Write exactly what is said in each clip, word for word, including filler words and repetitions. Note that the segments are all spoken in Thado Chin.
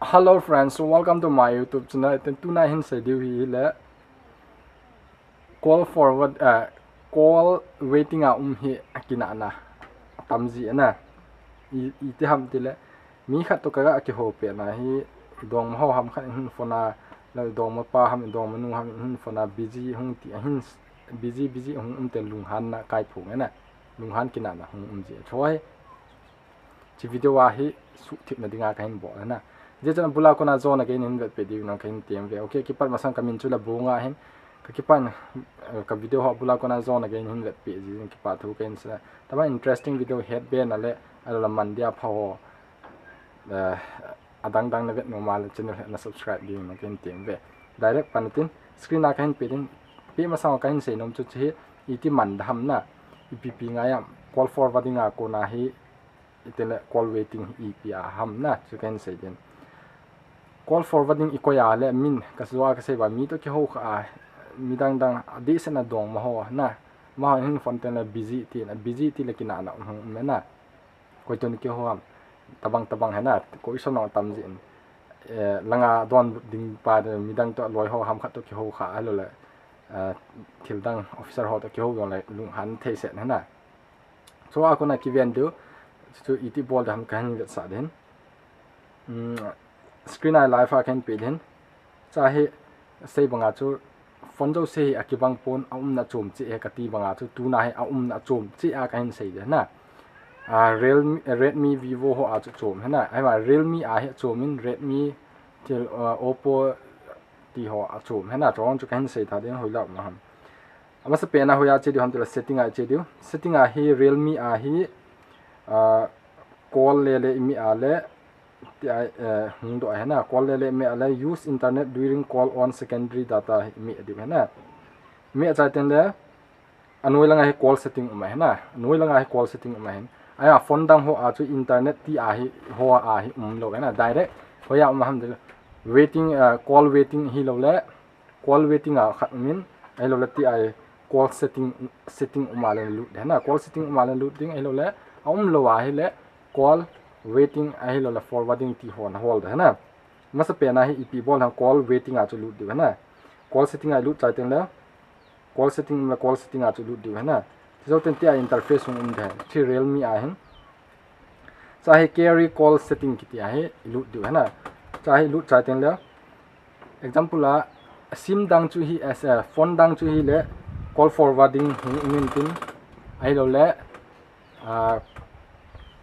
Hello friends, so welcome to my YouTube channel. Tin tuna hin sei diu hi le call forward, uh, call waiting a um hi akinana tamji ana. I, iti ham tile mi khat to kaga akiho pe na hi dongma ho ham khat hin phone a, le dongma pa ham dongma nu ham hin phone a busy hung ti ahin busy busy hung um te lunghan na kai phung ana. Lunghan kinana hung um ji a choi. Chi video a hi suhthip na dinga kahin bol na. Jeh chun abula kona jona kahin vetpeh diu na kahin tem ve. Okay, kipat masang kamin chu Labonga hin. Ka kipan, eh, ka video ho abula kona jona kahin vetpeh ji, kipa thu kahin sa. Tama interesting video het be na le, ala la man dia pha ho. Eh, adang dang na vet nom a le channel na subscribe diu na kahin tem ve. Direct pan tin screen a kahin pe din. Pe masang kahin sei nom chu chi iti man da ham na. Ipi pi ngai am call forwarding a kona hi Itile call waiting hi ipi a ham na, chu kahin sei din. Call forwarding i koi a le min, ka sua ka sei ba mi to kiho kha a, mi dang dang, a di sena dongma ho na, ma hin phone te na busy ti na, busy ti le kinana hung um na. Koi to ni kiho ham, tabang tabang he na, koi so no tam jin. Eh, langa don ding pa de, mi dang to loi ho ham khat to kiho kha, ahilou le, eh, thil dang officer ho to kiho jong le, lunghan thei set he na. Chua kona kiven diu, chu iti bol dam kahin vetsah din. Hmm, screen a live a kahin pe din. Cha hi sei banga chu phone jouse hi akibang pon a umna chom chi e kati banga chu tuna hi a umna chom chi a kahin sei din na. A, Realme, Redmi, Vivo ho a chu chom he na. Ahima Realme a hi chom in Redmi til, a, Oppo ti ho a chom he na. Chong chu kahin sei tha din hoilai um ham. Amasa pena hoiya che diu ham tile setting a che diu. Setting a hi Realme a hi, ah, call le le imi a le ti a, eh, hung do he na. Call le le imi a le use internet during call on secondary data hi imi diu he na. Imi a chai ten le anoi langa hi call setting um he na. Anoi langa hi call setting um he. Aya phone dang ho a chu internet ti a hi ho a hi um lou he na. Direct hoiya um ham tile waiting, ah, call waiting hilou le call waiting a khat um in, ahilou le ti a call setting, setting um a le lut de na, call setting um a le lut ding, ahilou le a um lou a hi le call waiting, ahilou le forwarding ti ho na hol de na. Masa pena hi ipi bol ham call waiting a chu lut diu na. Call setting a lut chai ten le, call setting um le call setting a chu lut diu na. Ti so ten ti a interface um de, ti Realme a hin. Cha hi carry call setting kiti a hi lut diu na. Cha hi lut chai ten le, example a, sim dang chu hi as a, phone dang chu hi le call forwarding hi um in tin, ahilou le, ah,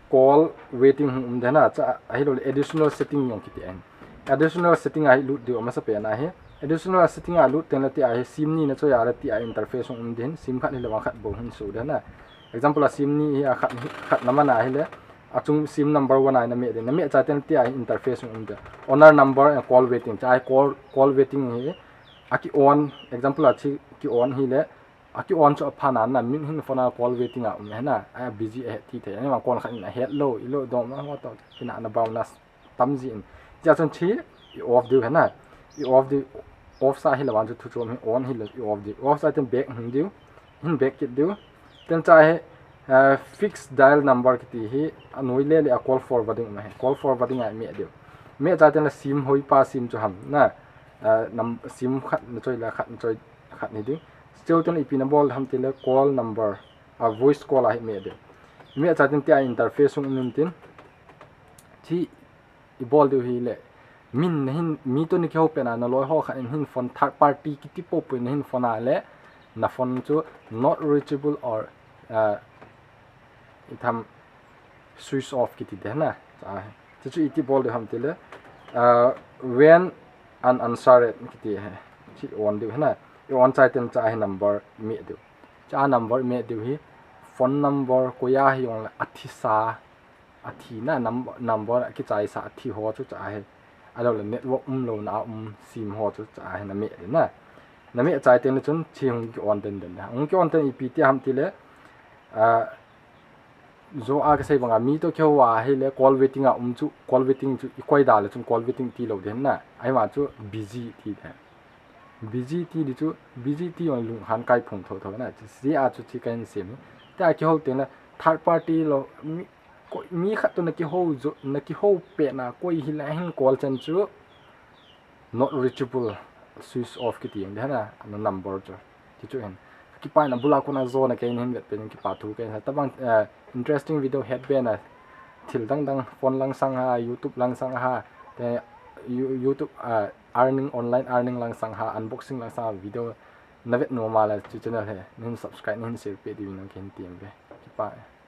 call waiting hi um de na, cha, ahilou le additional setting jong kiti a hin. Additional setting a hi lut diu masa pena hi. Additional setting a lut ten le ti a hi sim ni na choi a le ti a interface um din, sim khat hi le vang khat bou hin su de na. Example a sim ni hi a khat, khat na man a hi le, achung sim number one a na me din. Na me chai ten ti a interface um de. Owner number and call waiting. Cha call, call waiting hi aki on, example a chi ki on hi le, aki on chu apha na na min hin phone a call waiting a um he na. A busy a ti thei. Ani ma kon khat in a het lou, i lou dom na ho to. Kina na bau na tam ji in. Cha chun chi i off diu he na. I off diu, off sa hi le vang chu thu chom hi on hi le i off diu. Off sa ten back hin diu. Hin back kit diu. Ten cha hi, eh, fix dial number kiti hi anoi le le a call forwarding um he. Call forwarding a me diu. Me cha ten le sim hoi pa sim chu ham na. Eh, nam, sim khat na choi le khat na choi khat ni diu. Still ten ipi na bol ham tile call number, a voice call a hi me diu. Me cha ten ti a interface um in tin. Chi i bol diu hi le, min na hin, mi to ni kiho pe na, na loi ho khat in hin phone third party kiti po po in na hin phone a le, na phone chu not reachable or, uh, i tham switch off kiti de na. Cha, chu chu iti bol diu ham tile, uh, when unanswered kiti he. Chi on diu he na. I on chai ten cha hi number me diu. Cha number me diu hi phone number koi a hi jong le athi sa athi na num-, number a kichai sa athi ho chu cha hi. Ahilou le network um lou na um sim ho chu cha hi na me de na. Na me chai ten le chun chi hung ki on den den na. Hung ki on ten ipi ti ham tile, ah, jo a ka sei banga mi to kiho a hi le call waiting a um chu, call waiting chu i koi da le chun call waiting ti lou den na. Ahima chu busy ti de. Busy ti di chu, busy ti jong lunghan kai phung tho tho na. Chi a chu chi kahin sem. Ti a kiho ten le third party lou, mi, Koi mi khat toh na kihou jo, na kihou pet na koi hile hin call chan chu not reachable, switch off kiti ding ahi na, na number chu. Tichu hin. Kipah in abul a kona jona kei nahin vet pet in kipa thu kahin sei. Tabang, eh, interesting video het be na thil dang dang phone lang sang ha, YouTube lang sang ha, te You-, YouTube, ah, earning, online earning lang sang ha, unboxing lang sang ha video na vet nom a le chu channel hi nahin subscribe, nahin share peh diuvin kahin tem ve. Kipah e.